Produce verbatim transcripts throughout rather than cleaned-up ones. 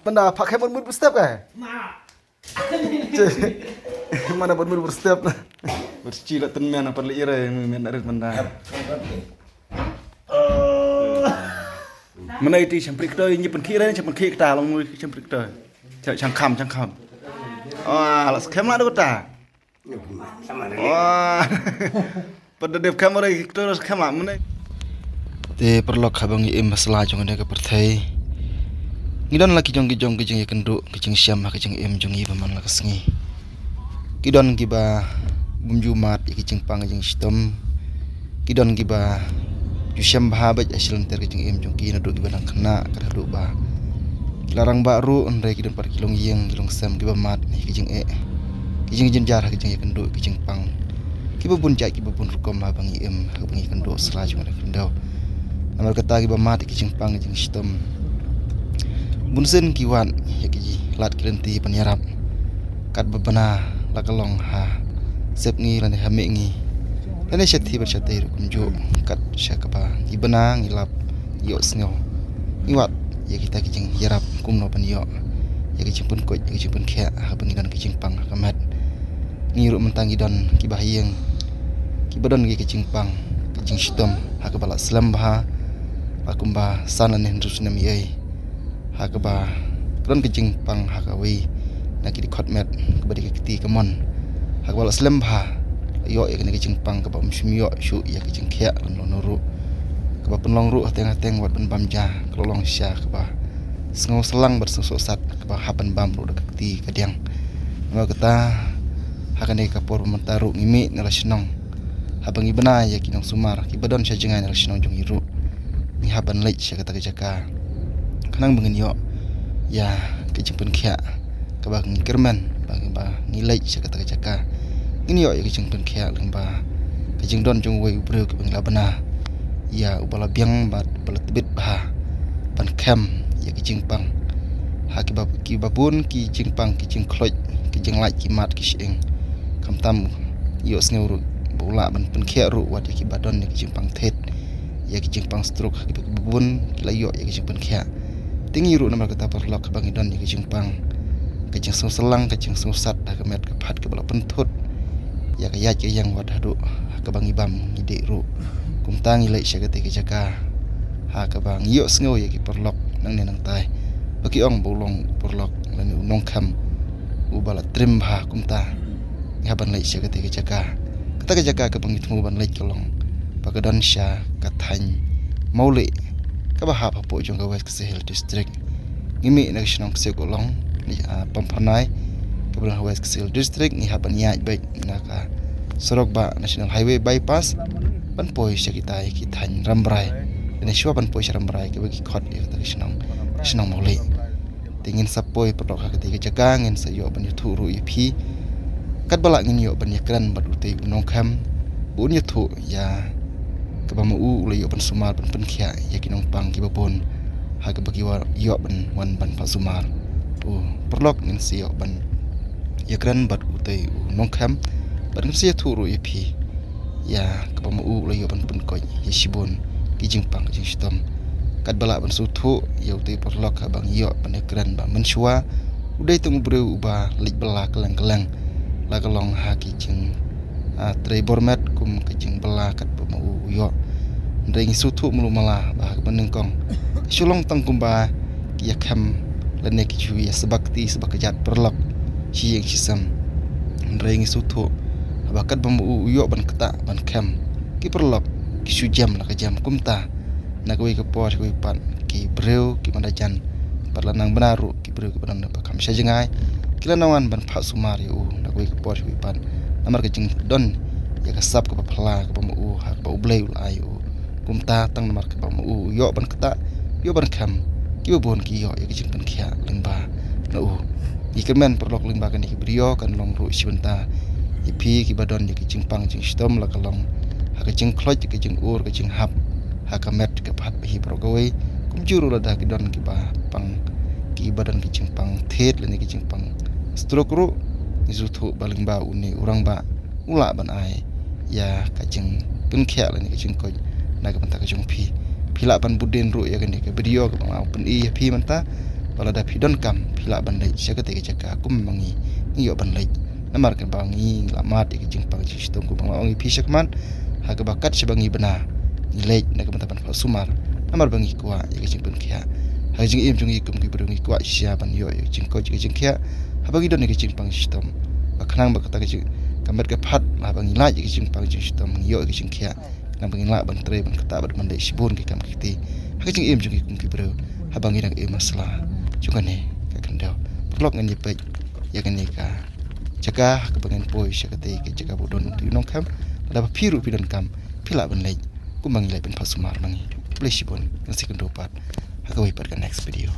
Mynda pha khem mut mut step ka. Mana ban mut mut step na. Berchi la ten men apa le ira men rit mynda. Mynda iti champrik to ni pynkhih re champrik to long mui champrik to. Chang kham chang kham. Ah, la khem la do ta. Wah. Pada dep kamera ki terus kama mene. Te paralok haba ngi im ha sla jong ne ka pyrthei. Ngi don la ki jong ki jong ki jingïakynduh ki jingshem ha ki jingim jong ngi ba man la ka sngi. Ki don kiba bym ju mad ïa ki jingpang ki jingshitom. Ki don kiba ju shem bha bad ha shilynter ki jingim jong ki naduh kiba dang khynnah ka haduh ba ki la rangbah ruh hynrei ki don pat ki longïing ki longsem kiba mad ne ki jingeh. Ki jingjynjar ha ki jingïakynduh ki jingpang. Kiba bun jait kiba bun rukom haba ngi im haba ngi kynduh sla jong ngi kynduh. Namar kata kiba mad ki jingpang ki jingshitom. Bun sien ki wad ïa ki lad ki lynti ban ïarap. Katba bna la ka long ha sep ngi lane ha mih ngi. Lane sha thie bad sha tei ruh kumjuh kat sha kaba ngi bna ngi lap ïoh sngew. Ngi wad ïa kita ki jingïarap kumno ban ïoh ïa ki jingpynkoit ïa ki jingpynkhiah haba ngi don ki jingpang ha ka met. Ngi ruh mynta ngi don kiba ha ïing kiba don ki jingpang ki jingshitom ha kaba la slem bha. Ba kumba san lane hynriew snem ïa ei. Ha kaba ka don ka jingpang ha kawei na ki dkhot met kaba dei ka kti ka mon. Ha kaba la slem bha la ïoh ïa kane ka jingpang kaba um shym ïoh shuh ïa ka jingkhiah lano lano ruh. Kaba pynlong ruh hateng hateng wat ban bam ja ka la long sha kaba sngew slang bad sngew sohsat kaba hap ban bam ruh da ka kti ka diang. Namar kata ha kane ka por ba mynta ruh ngi mih na la shnong. Haba ngi bna ïa ki nongsumar kiba don sha jngai na la shnong jong ngi ruh. Ngi hap ban leit sha kata ka jaka. Khnang ba ngin ïoh ïa ka jingpynkhiah kaba ngi kyrmen ba ngi ba ngi leit sha kata ka jaka. Ngin ïoh ïa ka jingpynkhiah lyngba ka jingdon jong uwei u briew kaba ngi la bna ïa uba la biang bad uba la tbit bha ban khem ïa ka jingpang. Ha kiba kiba bun ki jingpang ki jingkhloit ki jinglait ki mat ki shyieng. Khamtam ïoh sngew ruh ba u lah ban pynkhiah ruh wat ïa kiba don ïa ka jingpang thied. Ïa ki jingpang stroke ha kiba bun ki la ïoh ïa ki jingpynkhiah. Te ngi ruh namar kata paralok haba ngi don ïa ki jingpang ka jingsngewsarlang ka jingsngewsat ha ka met ka phad kaba la pynthut ïa ka ïaid ka ïeng wat haduh ha kaba ngi bam ngi dih ruh. Kumta ngi leit sha kata ka jaka ha kaba ngi ïoh sngew ïa ki paralok nangne nangtai ba ki ong ba u long u paralok lane u nongkhem uba la trim bha kumta. Ngi hap ban leit sha kata ka jaka. Kata ka jaka kaba ngi thmu ban leit ka long ba ka don sha ka thaiñ Mawlih kaba hap hapoh jong ka West Khasi Hills District. Ngi mih na ka shnong Ksiawkohlong, ah, Pamphyrnai kaba don ha West Khasi Hills District. Ngi hap ban ïaid beit na ka surok ba National Highway Bypass ban poi sha kita ki thaiñ Rambrai. Lane shuwa ban poi sha Rambrai kaba ki khot ïa kata ka shnong, ka shnong Mawlih. Te ngin sa poi paralok ha kata ka jaka ngin sa ïoh ban ïathuh ruh ïa phi. Katba lah ngin ïoh ban ïakren bad utei u nongkhem ba un ïathuh ïa kaba ma u u la ïoh ban sumar ban pynkhiah ïa ki nongpang kiba bun ha kaba ki ïoh ban wan ban phah sumar. U paralok ngin sa ïoh ban ïakren bad utei u nongkhem bad ngin sa ïathuh ruh ïa phi. Ïa kaba ma u la ïoh ban pynkoit ïa shibun ki jingpang ki jingshitom. Katba lah ban sngewthuh ïa utei u paralok haba ngi ïoh ban ïakren ba mynshuwa u dei tang u briew uba leit bylla kylleng kylleng la ka long ha ki jing, ah, trei bor met kum ka jingbylla katba ma u u ïoh. Hynrei ngi sngewthuh malu mala ba ha kaba nyngkong ka shu long tang kumba ki ïakhem lane ki shu ïa sbak kti sbak kjat paralok shi ïing shi sem. Hynrei ngi sngewthuh haba katba ma u u ïoh ban ktah ban khem ki paralok ki shu jem la ka jem kumta. Na kawei ka por kawei pat ki briew ki manda jan pat la nang bna ruh ki briew kiba don ba kham sha jngai ki la nang wan ban phah sumar ïa u na kawei ka por kawei pat. Namar ka jingdon ïa ka sap kaba phylla kaba ma u ha kaba U Blei u la ai ïa u. Kumta tang namar kaba ma u u ïoh ban ktah ïoh ban khem kiba bun ki ïoh ïa ka jingpynkhiah lyngba na u. Ngi kyrmen paralok lyngba kane ka video kan long ruh shi bynta ïa phi kiba don ïa ka jingpang jingshitom la ka long ha ka jingkhloit ka jingur ka jinghap ha ka met ka phad ba hi baroh kawei. Kumjuh ruh lada ki don kiba pang kiba don ka jingpang thied lane ka jingpang stroke ruh ngi sngewthuh ba lyngba une u rangbah u lah ban ai ïa ka jingpynkhiah lane ka jingkoit na ka bynta ka jong phi. Phi lah ban bud dien ruh ïa kane ka video kaba nga u pyni ïa phi mynta. ba lada phi donkam phi lah ban leit sha katei ka jaka kum ma ngi, ngi ïoh ban leit. Namar kaba ngi la mad ïa ka jingpang jingshitom kumba nga la ong ïa phi shakhmat, ha kaba kat shaba ngi bna ngi leit na ka bynta ban pha sumar. Namar ba ngi kwah ïa ka jingpynkhiah. Ha ka jingim jong ngi kum ki briew ngi kwah shisha ban ïoh ïa ka jingkoit ïa ka jingkhiah haba ngi don ïa ka jingpang jingshitom. Ba khnang ba kata ka jing, ka met ka phad, haba ngi lait ïa ka jingpang jingshitom ngi ïoh ïa ka jingkhiah. Khnang ba ngin lah ban trei ban ktah bad ban leh shibun ki kam ki kti ha ka jingim jong ngi kum ki briew haba ngi dang im ha sla jong kane ka khyndew. Paralok, ngin ïa peit ïa kane ka jaka ha kaba ngin poi sha katei ka jaka ba u don u nongkhem. Lada ba phi ruh phi donkam phi lah ban leit kumba ngi leit ban pha sumar ma ngi. Khublei shibun, ngin sa ïakynduh pat ha kawei pat ka next video.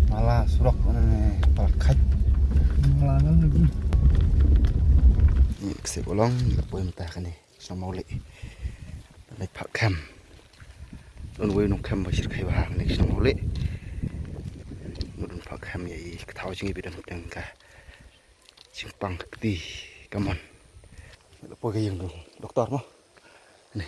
Mala surok ne pal khaj. Mala ngan lagi. Ni ksep u long, ni poi mynta kane. Shnong Mawlih. Leit phah khem. Don uwei u nongkhem ba shyrkhei bha kane shnong Mawlih. Mut un phah khem ïa i ka thaw jong i ba don hapdeng ka jingpang ka kti kamon. Leit poi ka ïing doktor mo. Ni.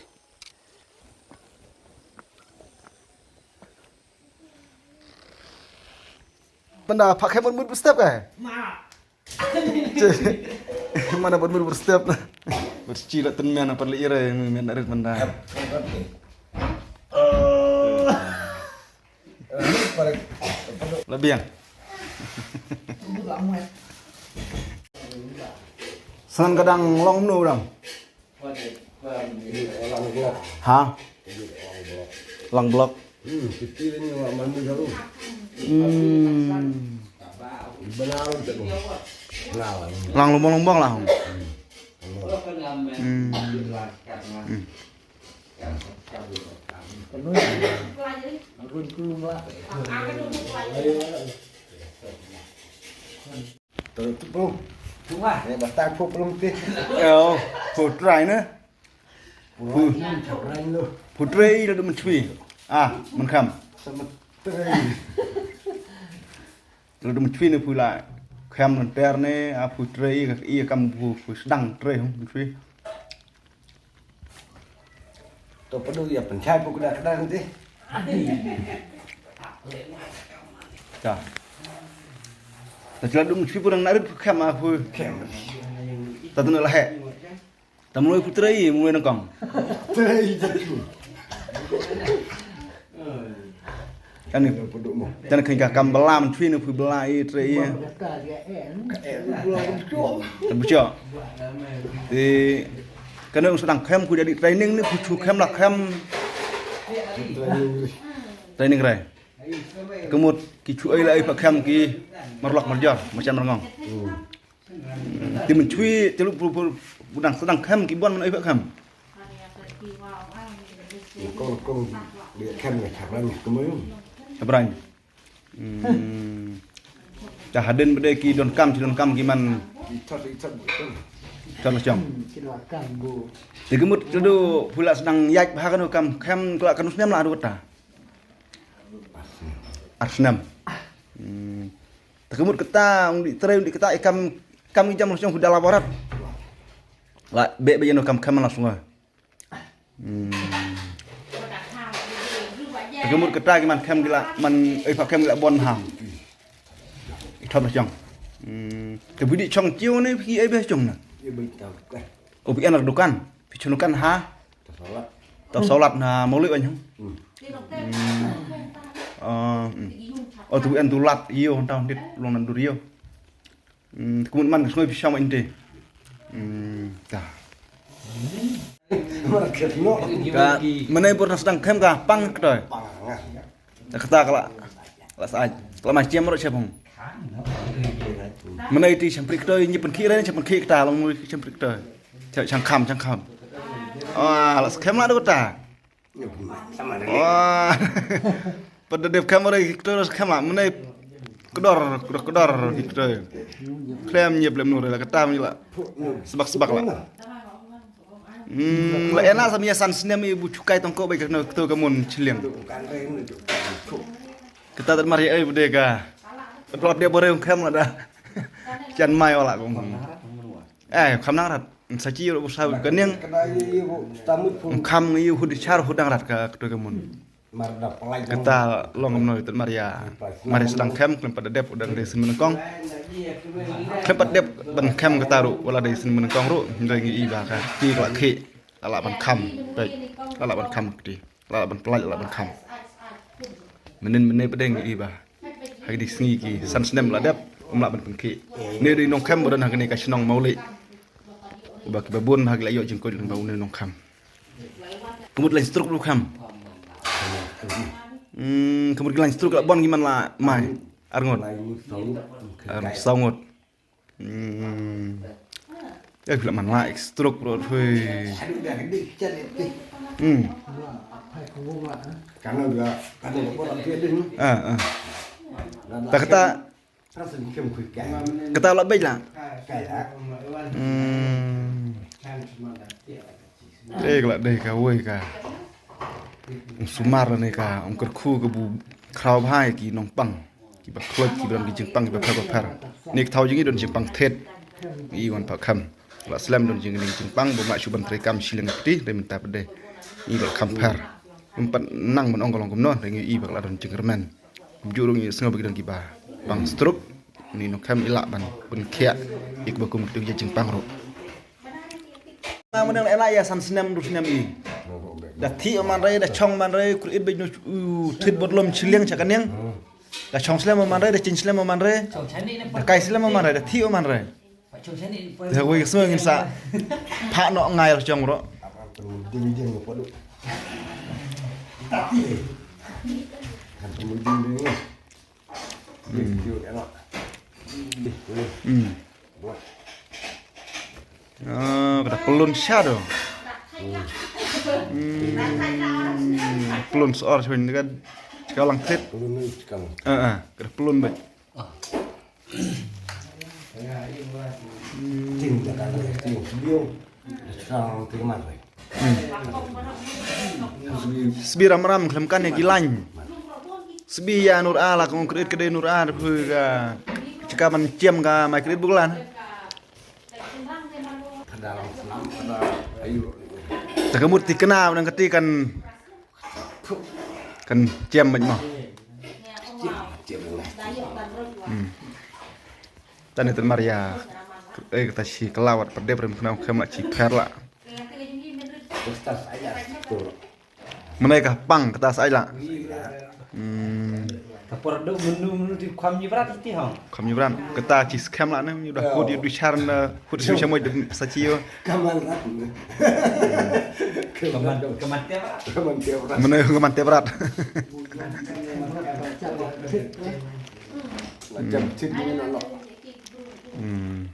Pynda phah khem mut mut step ka? Mana ban mur step na. Berchi la ten men apa le ira men na rit menda. La biang. San ka dang long mno dang. Ha? Lang blok. Hmm, piti ni wa manu jaru. Hmm. Benar tu. Nah. Lang lumbang-lumbang lah. Hmm. Hmm. Terus tu pun. Cuma. Ya, datang pun belum teh. Ya, oh, putrai ne. Putrai ne. Putrai la dum chui. Ah, menkam. Sama trai. La dum chui ne pula. Kam lenter ne, ah, putrai ka i kam pu pu sedang trai hu chui. To padu ya penchai pu keda keda nanti. Ta. Ta chila dum chui pu nang narit pu kam ah pu. Kam. Ta tu na lahe. Ta mloi pu trai, mloi nang kong. Trai jatu. Kan ni. Kan ni ka kam bala man chui ni pu bala i trai. Kan bucho. Ti kan ni sedang kem ku jadi training ni pu chu kem la kem. Training rai. Kemut ki chu ai la ai pa kem ki marlok marjor macam rengong. Ti mynshuwa, ti lu pu, pu, pu dang sdang khem ki bon man ai ba khem. Kong, kong, dia khem ne khem ne kemoi. Khem ne. Hmm. Dah hadin bede ki don kam, ki don kam ki man. Ithot, ithot, ithot. Ithot la chong. Ki don kam bu. Ti kemut tu pula sdang yak ba kano kam khem kela kano snem la adu ta. Ar snem. Hmm. Te kemut kata, ung di trei, ung di kata, i kam, kam i jam la shong hu da la barat. La, be, be, ino kam, kam la shong. Hmm. Te kemut kata, ki man kam ki la, man, eh, pa kam ki la bon ham. I thop la shong. Hmm. Te bidi shong chiu ne, ki, eh, be shong na. Oh, bi an dukan. Pi shong dukan ha. Tau salat na mawlih wan. Hmm. Ah, hmm. Oh, tu en tu lat ïo tau dit long nan dur ïo. Hmm, kumut man ka snoi pi shong inte. Hmm, ta. Ka, menai pur na sdang khem ka pang ktoi. Kata kala, kala sa, kala mas chiam ro chepong. Menai ti champrik ktoi, nyi pen ki ren champrik kata, long mui champrik ktoi. Chang, chang kham, chang kham. Ah, la skhem la do ta. Wah. Pada dep kamera kita harus kham la, menai kedor, kedor, kedor kita. Klem nyep lem nur la kata mi la. Sebak, sebak la. Hmm, la ena sa mi san snem i bu chukai tongko bai kena ketu kamun chiliang. Kita tad mari ai bude ka. Pelap dia boreng kham la da. Jan mai wala kong. Eh, kham nang rat. Sa chi ro sa ka niang. Kham ngi hu di char hu dang rat ka ketu kamun. Kata long kumno ïa Tad Maria. Maria sdang khem khlem pat da dep u dang dei sien banyngkong. Khlem pat dep ban khem kata ruh wat la dei sien banyngkong ruh hynrei ngi i ba ka kti ka la khih. La lah ban kham. Peit. La lah ban kham ka kti. La lah ban pynlait la lah ban kham. Mynnin mynne pat dei ngi i ba ha kine ki sngi ki san snem la dep ym lah ban pynkhih. Ne dei nongkhem ba don ha kane ka shnong Mawlih. Uba kiba bun ba ha ki la ïoh jingkoit lyngba une nongkhem. Ka mut lain struk ruh kham. Hmm, ka mut ki lain struk la bon ki man la mai. Ar ngut. Ar saw ngut. Hmm. Eh, phi la man la ek struk ruh thui. Hmm. Ah, ah. Ta kata Kata la bej la. Hmm. Eh, ka la dei kawei ka. Ong sumar lane ka ong kyrkhu ka bu khraw bha ïa ki nongpang. Kiba khloit kiba don ki jingpang kiba pher ba pher. Ni ka thaw jong ngi don jingpang thied. Ngi wan pa kham. La slem don jing jingpang ba ma shu ban trei kam shileng kti dei mynta pat dei. Ngi ba kham pher. Ym pat nang ban ong ka long kumno dei ngi i ba la don jingkyrmen. Kumjuh ruh ngi sngew ba ki don kiba pang struk. Ni nongkhem i lah ban pynkhiah ïa kiba kum kito ki jingpang ruh. Na mane la ïa san snem du snem i. Da thih man re da chong man re kur it bej no u thit bot lom chiliang cha kaniang. Da chong slem man re da chin slem man re. Da kai slem man re da thih man re. Te wei ka sngew ngin sa phah noh ngai la chong ruh. Ding ding ko du. Ding ding. Hmm. Ah, ka da pynlun sha do. Hmm. Pynlun sor shwin ka ka lang thit. Ah, ah, ka da pynlun bej. Sbi ram ram khlem kan ïa ki lain. Sbi ïa Nur A la kong kret kdei Nur A phu ka chika man chem ka mai kret buklan. Ta ka mut ti kena nang kati kan kan chem mait mo. Hmm. Tani tan Maria eh kata shi kelawat perdep rem kena khem la chi pher la. Menai ka pang kata sa ai la. Hmm. Ka por do menu menu ti kham ni brat ti hong. Kham ni brat kata chi skhem la ne ni da khut yu du char na khut su chamoi de sa chi yo. Kaman rat. Kaman kaman te brat. Kaman te brat. Menai kaman te brat. Macam chin ni na lo. Hmm.